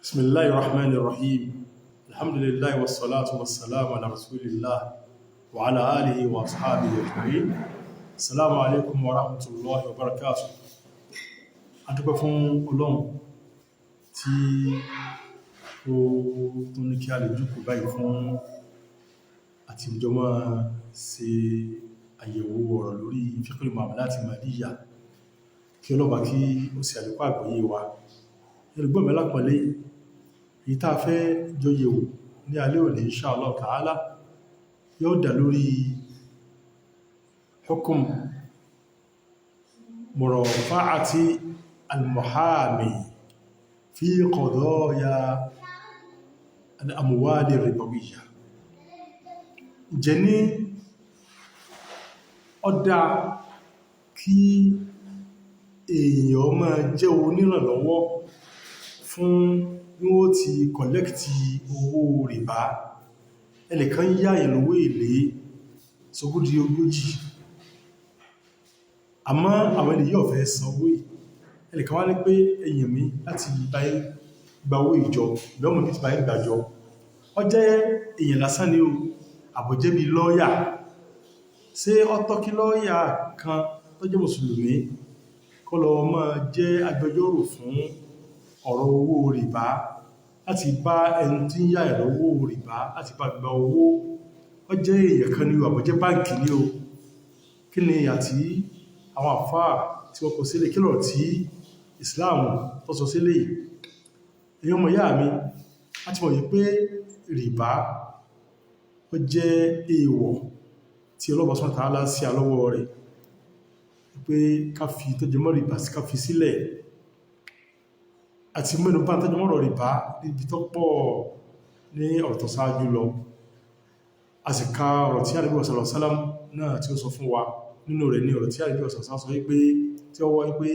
Bismillahir Rahmanir Rahim. Alhamdulillah wassalatu wassalamu ala rasulillah wa ala alihi wa ashabihi ajma'in. Assalamu alaikum wa rahmatullahi wa barakatuh. A dúpẹ́ fún Ọlọ́run tí ó tún ní kí a lè jókòó báyìí fún àti ìjọmọ́ ṣe àyẹ̀wò ọ̀rọ̀ lórí fiqhul muamalat maliyya, kí ọlọ́ba kí ó sì àlékún àgbọ́yé wa. Olùgbọ́ mi alápọ̀nlé, èyí tá a fẹ́ jọ yẹ̀wò ní alẹ́ òní, insha Allah ta'ala, yóò dá lórí hukm murafa'ati al-muhami fi qadaya al-amwal ar-ribawiyya. Ǹjẹ́ ní ó dáa kí èèyàn máa jẹ́ onírànlọ́wọ́ fún bí wọ́n ti collect owó rìbá? Ẹnìkan yá èèyàn lówó èlé sógójì ogójì, àmọ́ àwọn ènìyàn yóò fẹ́ san owó yìí. Ẹnìkan wá ní pé èèyàn mi láti bá yín gba owó ìjọ ìlọ́mù bí ti bá yín gbàjọ. Ó jẹ́ èèyàn lásán ni o, àbọ̀jẹ́ bí lọ́ọ̀yà. Ṣé ó tọ́ kí lọ́ọ̀yà kan tó jẹ́ mùsùlùmí kó lọ máa jẹ́ agbẹjọ́rò fún ọ̀rọ̀ owó rìbá, láti bá ẹni tí ń yá ẹ̀ lówó rìbá, láti bá gba owó? Ó jẹ́ èèyàn kan ní o, àbọ̀jẹ́ báǹkì ní o. Kí ni àti àwọn àfáà tí wọ́n kọ sílẹ̀? Kí lọ̀rọ̀ tí Islam tó sọ sílẹ̀ yìí? Èyàn ọmọ ìyá mi, láti mọ̀ wípé rìbá ó jẹ́ èèwọ̀ tí Ọlọ́run subhanahu wa ta'ala sí alọ́wọ́ rẹ̀, pé ká fi tó jẹ mọ́ rìbá sí, ká fi sílẹ̀. Àti mẹ́nu bá tó jẹ mọ́rọ̀ rìbá níbi tó pọ̀ ní ọ̀rọ̀ tó ṣáájú lọ. A sì ka ọ̀rọ̀ tí Ànábì sallallahu alaihi wasallam náà tí ó sọ fún wa. Nínú rẹ̀ ní ọ̀rọ̀ tí Ànábì sallallahu alaihi wasallam sọ wípé, tí ó wá wípé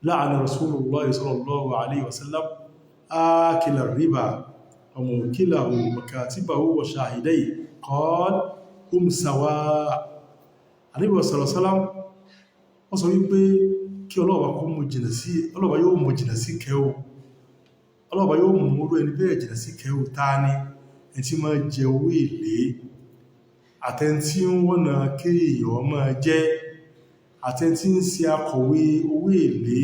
la'ana Rasulullah sallallahu alaihi wasallam akila riba wa mukilahu wa katibahu wa shahidayhi, qala hum sawa. Ànábì sallallahu alaihi wasallam wọ́n sọ wípé kí ọlọ́ọ̀bá kó mú jìnà sí, ọlọ́ọ̀bá yóò mú jìnà sí kẹ́ o, ọlọ́ọ̀bá yóò mú orú ẹni bẹ́ẹ̀ jìnà sí kẹ́ o. Ta ni ẹni tí máa jẹ owó èlé, àtẹni tí ń wọ́nà kéèyàn máa jẹ́, àtẹni tí ń ṣe akọ̀wé owó èlé,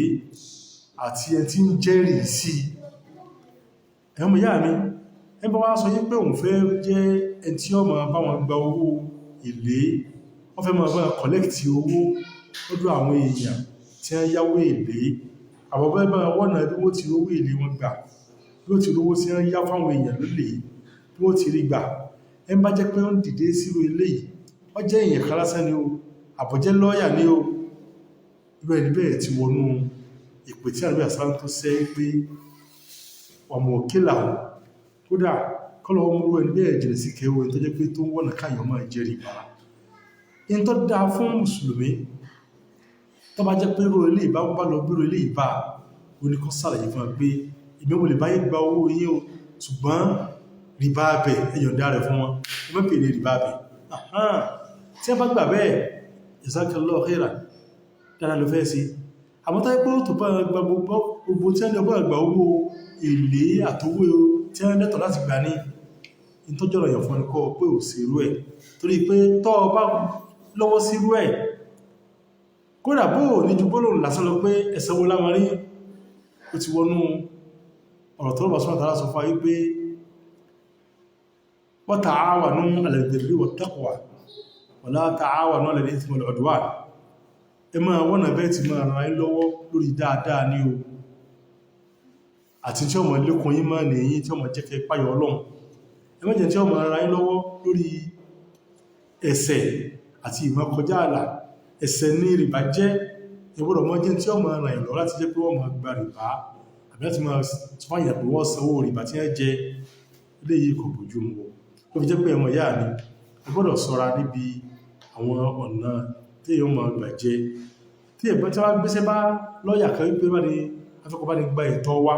àti ẹni tí ń jẹ́rìí sí? Ẹ̀yọ́n mọ̀ yá mi, ẹ bá wá sọ yí pé òun fẹ́ jẹ́ ẹni tí ó máa bá wọn gba owó èlé, wọ́n fẹ́ máa bá collect owó lọ́dọ̀ àwọn èèyàn tí wọ́n yáwó èlé, àwọn fẹ́ bá wọ́nà bí wọ́n ti rówó èlé wọn gbà, bí wọ́n ti rówó tí wọ́n yá fáwọn èèyàn lólè, bí wọ́n ti rí gbà, ẹ bá jẹ́ pé ó ń dìde sírò eléyìí, wọ́n jẹ́ èèyàn kan lásán ni o, àbọ̀jẹ́ lọ́ọ̀yà ni o, irú ẹni bẹ́ẹ̀ ti wọnú ìpè tí àrùbí àsálàm tó sẹ́ pé ọmọ òkèlà. Kódà kọ́lọ̀ ọmọ irú ẹni bẹ́ẹ̀ jìnà sí kẹwọ́, ẹni tó jẹ́ pé tó ń wọ̀nà káyọ̀ máa jẹ rìbá. In tó dáa fún mùsùlùmí, tó bá jẹ́ pé irú ilé ìbá bá lọ gbérò ilé ìbá, ó ní kó sàlàyé fún wa pé èmi ò lè bá yín gba owó yín o, ṣùgbọ́n rìbá bẹ̀, ẹ yọ̀ǹda rẹ̀ fún wọn, ẹ má pèlè rìbá bẹ̀. Tí a bá gbà bẹ́ẹ̀, jazakallahu khairan, dára ló fẹ́ sí. Àmọ́ tó yẹ pé ó tó bá gba gbogbo tí wọ́n ní ọgbọ́n gba owó èlé àtowó tí wọ́n lẹ́tọ̀ọ́ láti gbà, ní ìtọ́jọ́ ọ̀rọ̀ yàn fún ẹni kọ́ pé ò sí irú ẹ̀, torí pé tọ́ ọ bá lọ́wọ́ sí irú ẹ̀, kódà bó ní ju gbólóhùn lásán lọ pé ẹ̀sẹ̀ wo láwọn rí, ó ti wọnú ọ̀rọ̀ tó lọ́wọ́ sọ́nà tààrà sọ fún ayé pé wa ta'awanu 'ala al-birri wat-taqwa wa la ta'awanu 'ala al-ithmi wal-'udwan. Ẹ máa wọ́nà bẹ́ẹ̀ ti máa ràn yín lọ́wọ́ lórí dáadáa ní o, àti tí ọmọ lékun yín máa nìyí, tí ọmọ jẹ́ kẹ́ páyọ̀ Ọlọ́run. Ẹ má jẹ́ tí ọmọ ràn yín lọ́wọ́ lórí ẹ̀ṣẹ̀ àti ìmọ̀ kọjá àlà. Ẹ̀ṣẹ̀ ní rìbá jẹ́. Ìgbọ́dọ̀ mọ́ jẹ́ tí ọmọ ràn yín lọ́wọ́ láti jẹ́ pé wọ́n máa gba rìbá, àbí láti máa fáyà pé wọ́n sanwó rìbá tí wọ́n jẹ. Eléyìí kò bójú mu. Ó fi jẹ́ pé ọmọ ìyá mi, ẹ gbọ́dọ̀ ṣọ́ra níbi àwọn ọ̀nà tí èèyàn máa gbà jẹ. Tí ẹ̀bọ́n tí wọ́n gbéṣẹ́ bá lọ́ọ̀yà kan wípé bá ní afẹ́kọ̀ọ́ bá ní gba ẹ̀tọ́ wa,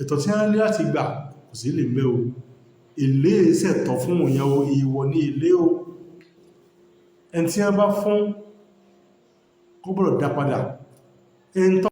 ẹ̀tọ́ tí wọ́n ní láti gbà kò sí lè mẹ́ o. Èlé ṣẹ̀tọ́ fún òyìn o, èèwọ̀ ní èlé o. Ẹni tí wọ́n bá fún kó gbọ́dọ̀ dá padà. Ẹni tó